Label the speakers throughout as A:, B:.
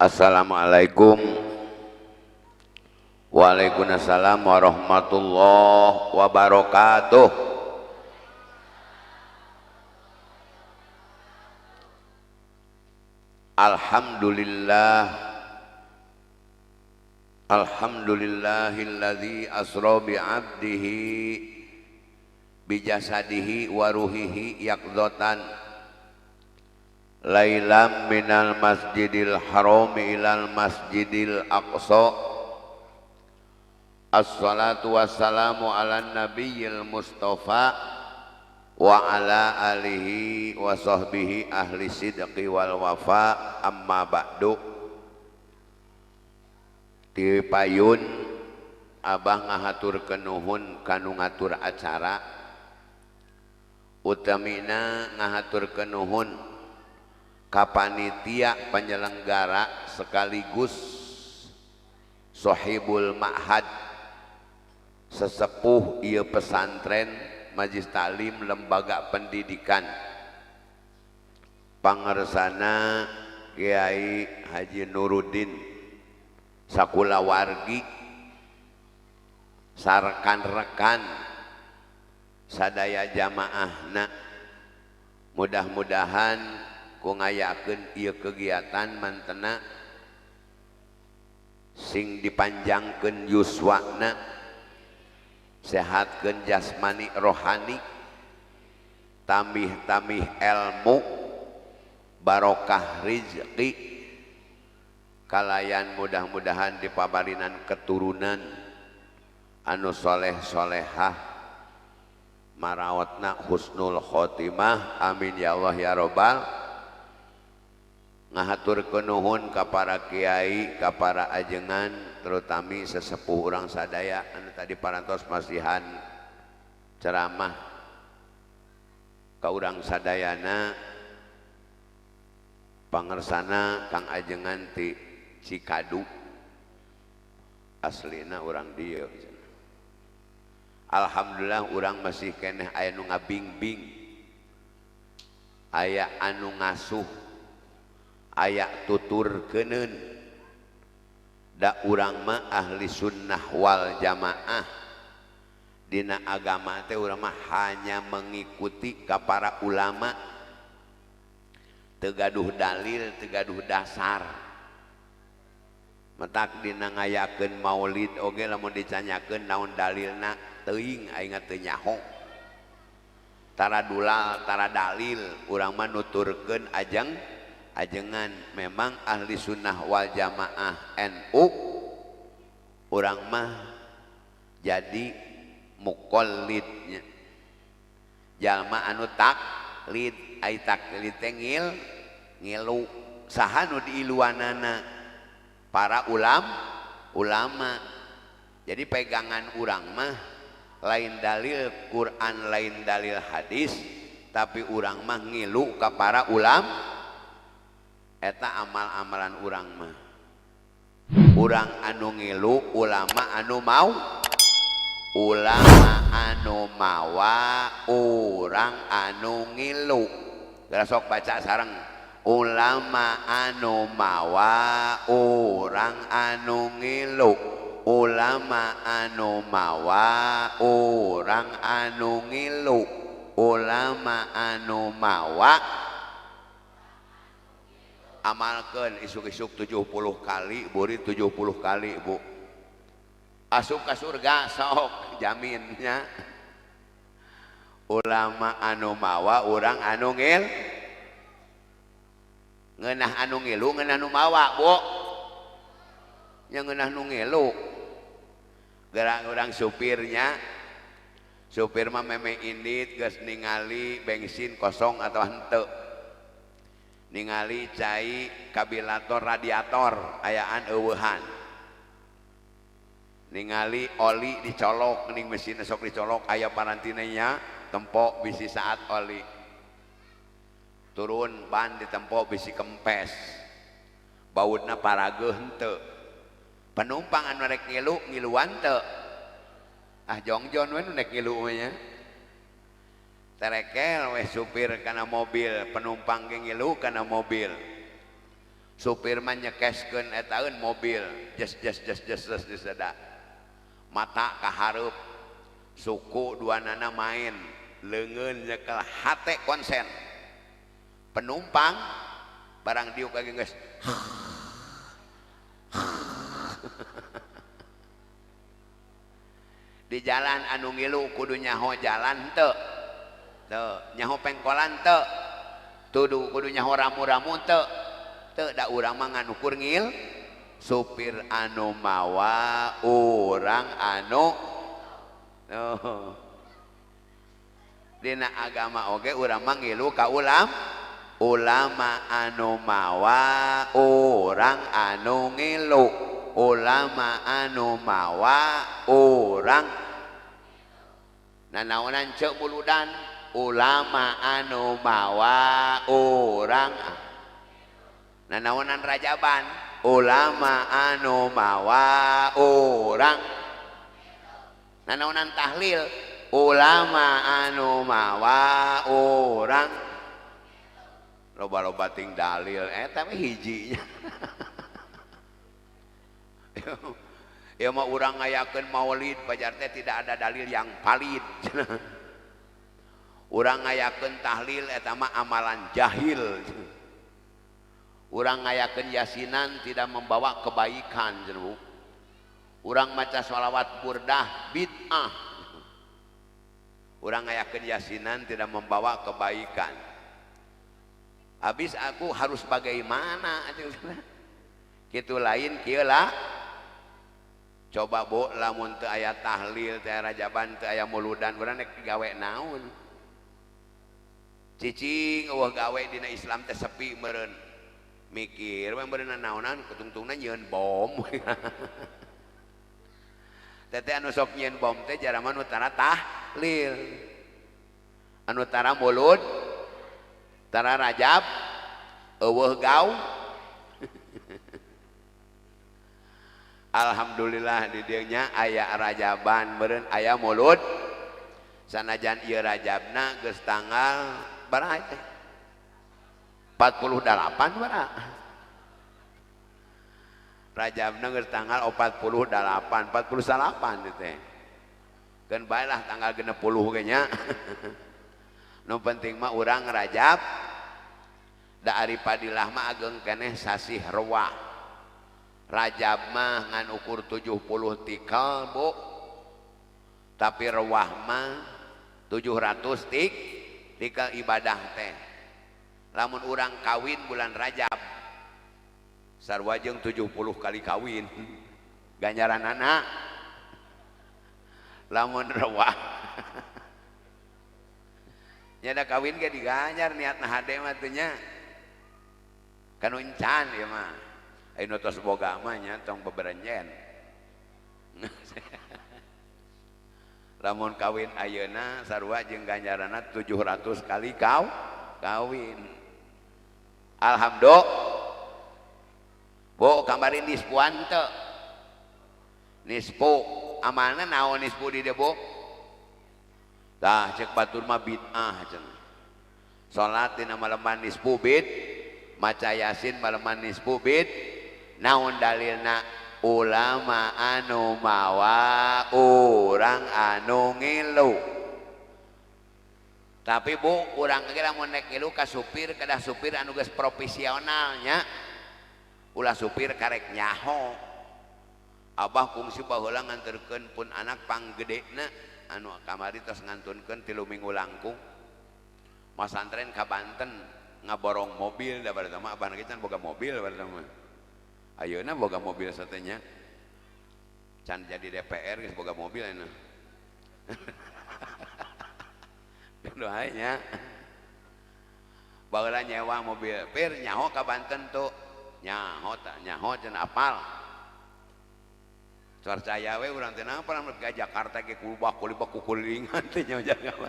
A: Assalamualaikum. Waalaikumsalam warahmatullahi wabarakatuh. Alhamdulillah. Alhamdulillahilladzi asra bi 'abdihi bi jasadihi wa ruhihi yaqdatan lailam minal masjidil harami ilal masjidil aqsa. Assalatu wassalamu ala nabiyil mustafa wa ala alihi wa sahbihi ahli sidqi wal wafa, amma ba'du. Ti payun abah ngahaturkeun nuhun kanu ngatur acara, utamina ngahaturkeun nuhun ka panitia penyelenggara sekaligus sohibul ma'had sesepuh ieu pesantren majlis taklim lembaga pendidikan pangersana Kiai Haji Nuruddin sakulawargi sarkan-rekan sadaya jamaahna. Mudah-mudahan ku ngayakeun ieu kegiatan mantena sing dipanjangkeun yuswana, sehatkeun jasmani rohani, tambih-tambih ilmu, barokah rizki, kalayan mudah-mudahan dipabarinan keturunan anu soleh solehah, marawatna husnul khotimah, amin ya Allah ya robbal. Ngahaturkeun nuhun ka para kiai, ka para ajengan, terutami sesepuh urang sadaya anu tadi parantos masihan ceramah ka urang sadayana, pangersana Kang Ajengan ti Cikadu, aslina urang dieu. Alhamdulillah urang masih keneh aya nu ngabingbing, aya anu ngasuh, aya tuturkeuneun. Da urang mah ahli sunnah wal jamaah, dina agama teh urang mah hanya mengikuti ka para ulama, teu gaduh dalil, teu gaduh dasar. Matak dina ngayakeun maulid oge lamun dicanyakeun naon dalilna teuing aing teu nyaho. Tara dulal, tara dalil, urang mah nuturkeun ajeng ajengan. Memang ahli sunnah wal jamaah NU urang mah jadi muqallidnya, jalma anu taklid. Ai taklid teh ngilu, saha nu diiluanana? Para ulama. Jadi pegangan urang mah lain dalil Quran, lain dalil hadis, tapi urang mah ngilu ka para ulama. Eta amal-amalan urang mah, urang anu ngilu ulama anu mau, ulama anu mawa, urang anu ngilu. Geura sok baca sareng, ulama anu mawa, urang anu ngilu, ulama anu mawa, urang anu ngilu, ulama anu mawa. Amalkeun isuk-isuk 70 kali, buri 70 kali, Bu. Asup ka surga sok jaminnya. Ulama anu mawa, urang anu ngil. Ngeunah anu ngilu, ngeunah nu mawa, Bu. Nya ngeunah nu ngilu. Geura urang supirnya, supir mah meme indit geus ningali bensin kosong atau henteu. Ningali cai kabilator radiator ayaan eueuhan, ningali oli dicolok ning mesin sok dicolok aya parantinanya tempo bisi saat oli turun ban ditempo bisi kempes, bautna parageuh henteu, penumpang anu rek ngilu ngiluan teu, ah jongjon we nu rek ngilu mah nya. Terekel weh supir kana mobil, penumpang ge ngilu kana mobil. Supir mah nyekeskeun etaeun mobil jes jes jes jes jes diseda. Mata kahareup suku dua nana main leungeun nyekel hate konsen. Penumpang barang diuk lagi geus. Di jalan anu ngilu kudu nyaho jalan teu. Teu nyaho pengkolan teu. Tudu kudu nyaho ramu-ramu teu. Teu da urang mah ngan ukur ngil supir anu mawa urang anu oh. Dina agama oge urang mah ngilu ka ulama anu mawa urang anu ngilu ulama anu mawa urang nanaonan ceuk muludan ulama anu mawa urang nanaonan rajaban ulama anu mawa urang nanaonan tahlil ulama anu mawa urang loba-loba ting dalil eta mah hijinya. Ya mah urang ngayakeun maulid pajar teh tidak ada dalil yang valid. Urang ngayakeun tahlil eta mah amalan jahil. Urang ngayakeun yasinan tidak membawa kebaikan cenah. Urang maca sholawat burdah bid'ah. Urang ngayakeun yasinan tidak membawa kebaikan. Habis aku harus bagaimana? Kitu lain kieu lah. Coba bu lamun teu aya tahlil, teu aya rajaban, teu aya muludan, urang rek gawe naon? Cicing eueuh gawe dina Islam teh sepi meureun. Mikir we meureun naonan ketungtungna nyieun bom. Teteh anu sok nyieun bom teh jarama nu tara tahlil. Anu tara mulud, tara rajab, eueuh gaw. Alhamdulillah di dieu nya aya rajaban meureun aya mulud. Sanajan ieu rajabna geus tanggal baraha teh? 48 baraha. Rajabna geus tanggal 48, 49 teh. Keun bae lah tanggal 60 ge nya. Nu penting mah urang rajab. Da ari padilah mah ageng keneh sasih rewah. Rajab mah ngan ukur 70 tikal bu, tapi rewah mah 700 tikal ibadah teh. Lamun urang kawin bulan Rajab sarua jeung 70 kali kawin ganjaran anak. Lamun rewah nya da kawin ge diganjar niatna hade mah teh nya kanu encan ieu mah. Ayo tos boga mah nya tong beberenjen. Lamun kawin ayeuna sarua jeung ganjaranna 700 kali kawin. Alhamdulillah. Bu kamari nispuan teu? Nispu amalna naon nispu di dieu bu? Tah cek batur mah bid'ah cenah. Salat dina maleman nispu bid, maca yasin maleman nispu bid. Naon dalilna? Ulama anu mawa urang anu ngilu. Tapi bu urang ge lamun nek ngilu ka supir kedah supir anu geus profesional nya. Ulah supir karek nyaho. Abah kungsi baheula nganterkeun pun anak panggedena anu kamari tos ngantunkeun 3 minggu langkung. Masantren ka Banten ngaborong mobil da bareto mah abah ge can boga mobil bareto mah. Ayeuna boga mobil satenya. Can jadi DPR geus boga mobil ayeuna. Doanya. Baheula nyewa mobil, pir nyaho ka Banten tuh. Nyaho ta, nyaho cenah apal. Percaya we urang teh napa lamun ka Jakarta ge kulubah kulibah kukulingan teh nya jaga.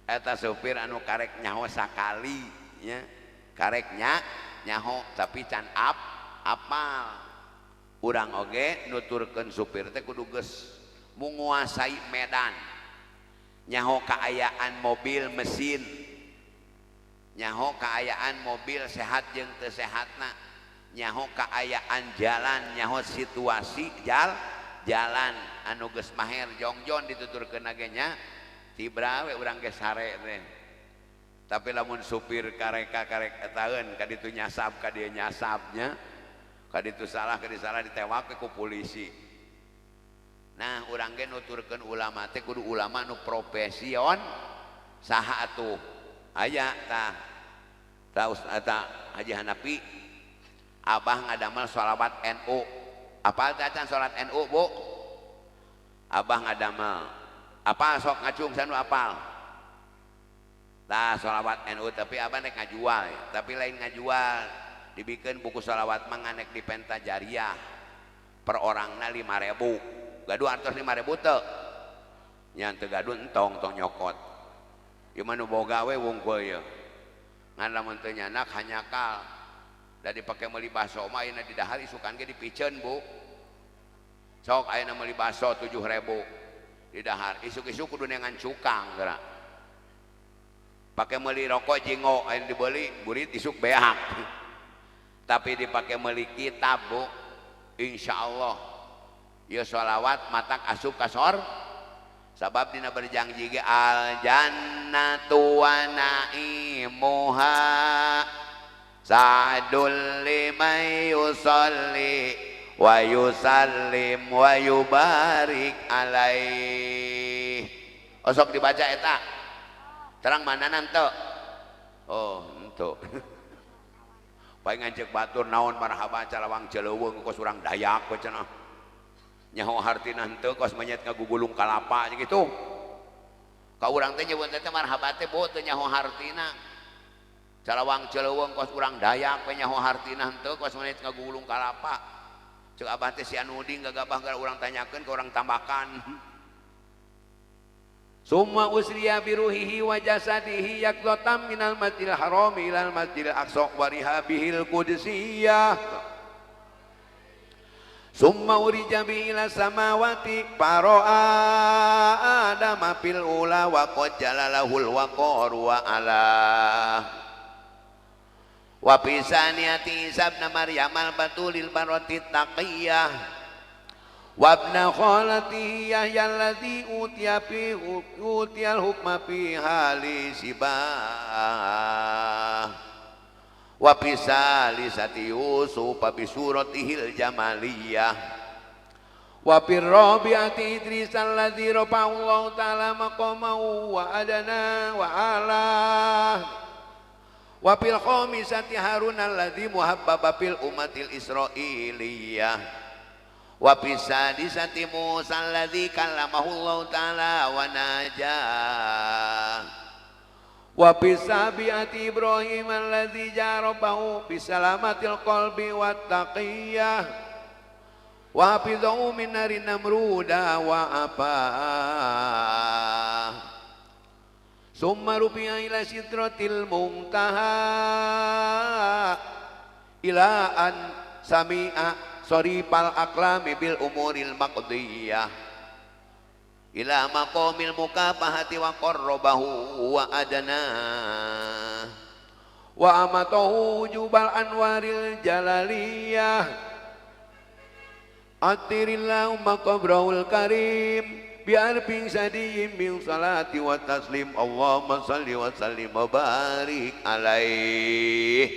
A: Eta supir anu karek nyaho sakali nya. Kareknya nyaho tapi can apal. Urang oge nuturkeun supir teh kudu geus menguasai medan. Nyaho kaayaan mobil mesin. Nyaho kaayaan mobil sehat jeung teu sehatna, nyaho kaayaan jalan, nyaho situasi jalan anu geus maher jongjon dituturkeun ge nya tibra we urang ge sare teh. Tapi lamun supir kareka karek etaeun ka ditu nyasab ka dieu nyasabnya, ka ditu salah ka dieu salah ditewak ku polisi. Nah, urang ge nuturkeun ulama teh kudu ulama nu profesion saha atuh. Aya tah tah eta Haji Hanapi abah ngadamel sholawat NU. Apal teh acan sholat NU, Bu? Abah ngadamel. Apal sok ngacung sanu apal. Tah sholawat NU tapi abah nek ngajual, tapi lain ngajual, dibikeun buku sholawat mah nganek di penta jariah. Per orangna 5.000. Gaduh artos 5.000 teu? Nya teu gaduh entong tong nyokot. Ieu mah nu boga we wungkul ieu. Ngan lamun teu nyanak hanyakal. Da dipake meuli baso mah ayeuna di dahar isukan ge dipiceun, Bu. Sok ayeuna meuli baso 7.000 di dahar, isuk-isuk kudu neangan cukang geura. Pake meuli rokok jingo ayeuna dibeli burit isuk beak. Tapi dipake meuli kitab, Bu, insyaallah ieu sholawat matak asup ka sor. Sabab dina berjanji ge al jannatu wa naimuha sa'dul liman yusalli wa yusallim wa yubarik alaih. Osok dibaca eta. Terang mana nanti? Oh, ento. Paling ngancek batur naon marhaba calawang celeuweung kos urang Dayak we cenah. Nyaho hartina henteu kos menyet ngagugulung kalapa gitu. Ka urang teh nyebut teh marhaba teh bu teu nyaho hartina. Calawang celeuweung kos urang Dayak we nyaho hartina henteu kos menyet ngagugulung kalapa. Ceuk abah teh si Anuding gagabah gara urang tanyakeun ke urang Tambakan. Summa usriya biruhihi wa jasadihi yaqdhatam minal masjidil harami ilal masjidil aqsa wa rihabihil qudsiyah. Summa urija bi ila samawati faro'a adama fil ula wa qad jalalahul waqar wa ala. Wa fi saniyati Isa ibn Maryam al batulil barati taqiyah. Wabna khalatihi Yahya alladzi utiya fi utiyal hukma fi hali sibah. Wa fi salisati Yusuf bi suratihil jamaliyah. Wa fi rabi'ati Idris alladzi rafa'ahu Allah ta'ala maqamahu wa adana wa ala. Wa fil khamisati Harun alladzi muhabbaba fil ummatil Israiliyah. Wa fi sadisati Musa alladzi kallamahu Allah ta'ala wa najah. Wa fi sabi'ati Ibrahim alladzi jarabahu bi salamatil qalbi wat taqiyah. Wa hafizahu min nari namruda wa apa. Summa rufi'a ila sidratil muntaha ila an sami'a soripal aklami bil umuril maqdiyah ila maqamil mukafahati wa qarrabahu wa adana wa amatahu jubal anwaril jalaliyah atirillahumma qabrahul karim biarfin sadiyyin min salati wa taslim. Allahumma salli wa sallim wa barik alaih.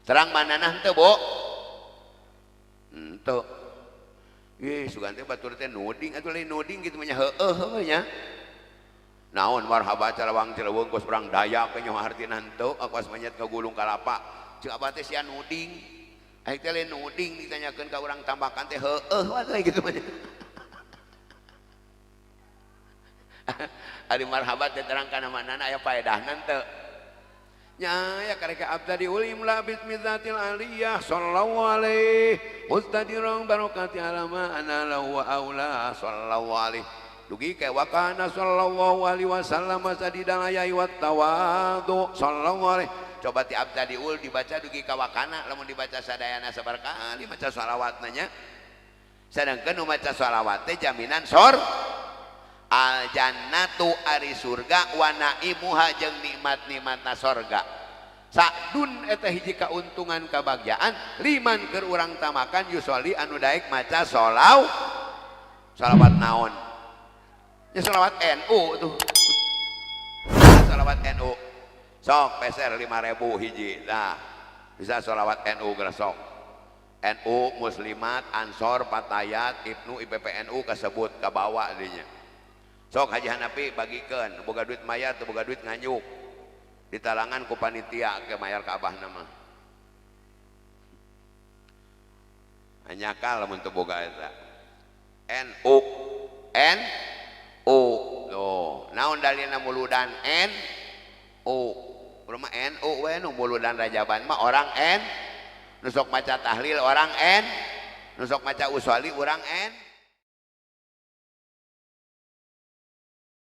A: Terang mananah teu, Bu? Henteu. Ih, sugan teh batur teh nuding atuh lain nuding kitu mah nya heueuh nya. Naon marhaba calawang celeuweung kos urang Dayak we nyaho hartina henteu kos menyet ngagulung kalapa. Ceuk abah teh sia nuding. Ai teh lain nuding ditanyakeun ka urang Tambakan teh heueuh we kitu mah. Ari marhaba teh terang kana manana aya faedahna henteu. Nya ya kareka abdi ulim la bismizatil aliyah sallallahu alaihi mustadiran barakati alama ana lahu wa aula sallallahu alaihi dugi ka wa kana sallallahu alaihi wasallam sadidal ayai wat tawadu sallallahu alaihi. Coba ti abdi ul dibaca dugi ka wakana lamun dibaca sadayana sabar kali maca shalawatna nya. Sedangkeun nu maca shalawat teh jaminan sor. Al jannatu ari surga wa naimuha jeung nikmat-nikmatna sorga. Sadun eta hiji kauntungan kabagjaan liman keur urang tamakan yusoli anu daek maca sholawat naon? Ya sholawat NU tuh. Sholawat NU. Sok peser 5.000 hiji. Nah, bisa sholawat NU gresok. NU, Muslimat, Ansor, Fatayat, Ibnu, IPPNU kasebut kabawa dinya. Sok Haji Hanapi bagikeun, boga duit mayar teu boga duit nganyuk. Ditalangan ku panitia ke mayar ka abah nama. Anyakal lamun teu boga eta. NU N U tuh. Naon dalilna muludan N U. Urang mah NU we nu muludan Rajaban mah orang N. Nu sok maca tahlil orang N, nu sok maca usoli orang N.